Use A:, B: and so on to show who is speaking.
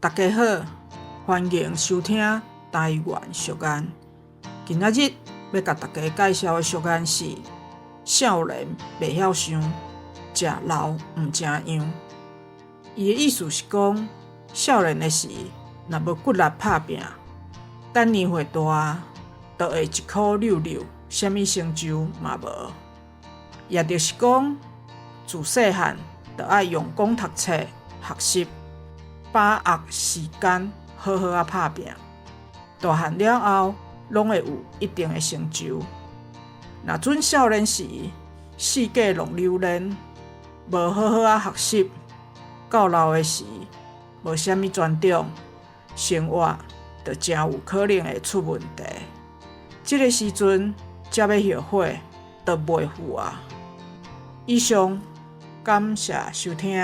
A: 大家好，歡迎收聽台灣俗諺。今仔日欲共大家介紹的俗諺是：少年袂曉想，食老毋成樣。伊的意思是講，少年的時若無骨力拍拚，等年歲大，就會一箍溜溜，啥物成就嘛無。也就是講，自細漢就愛用功讀冊學習，把握時間好好仔拍拚。大漢了後，攏會有一定的成就。若準少年時四界浪流連，無好好仔學習，到老的時無啥物專長，生活就誠有可能會出問題。這个時陣才欲後悔，就袂赴啊！以上，感謝收聽。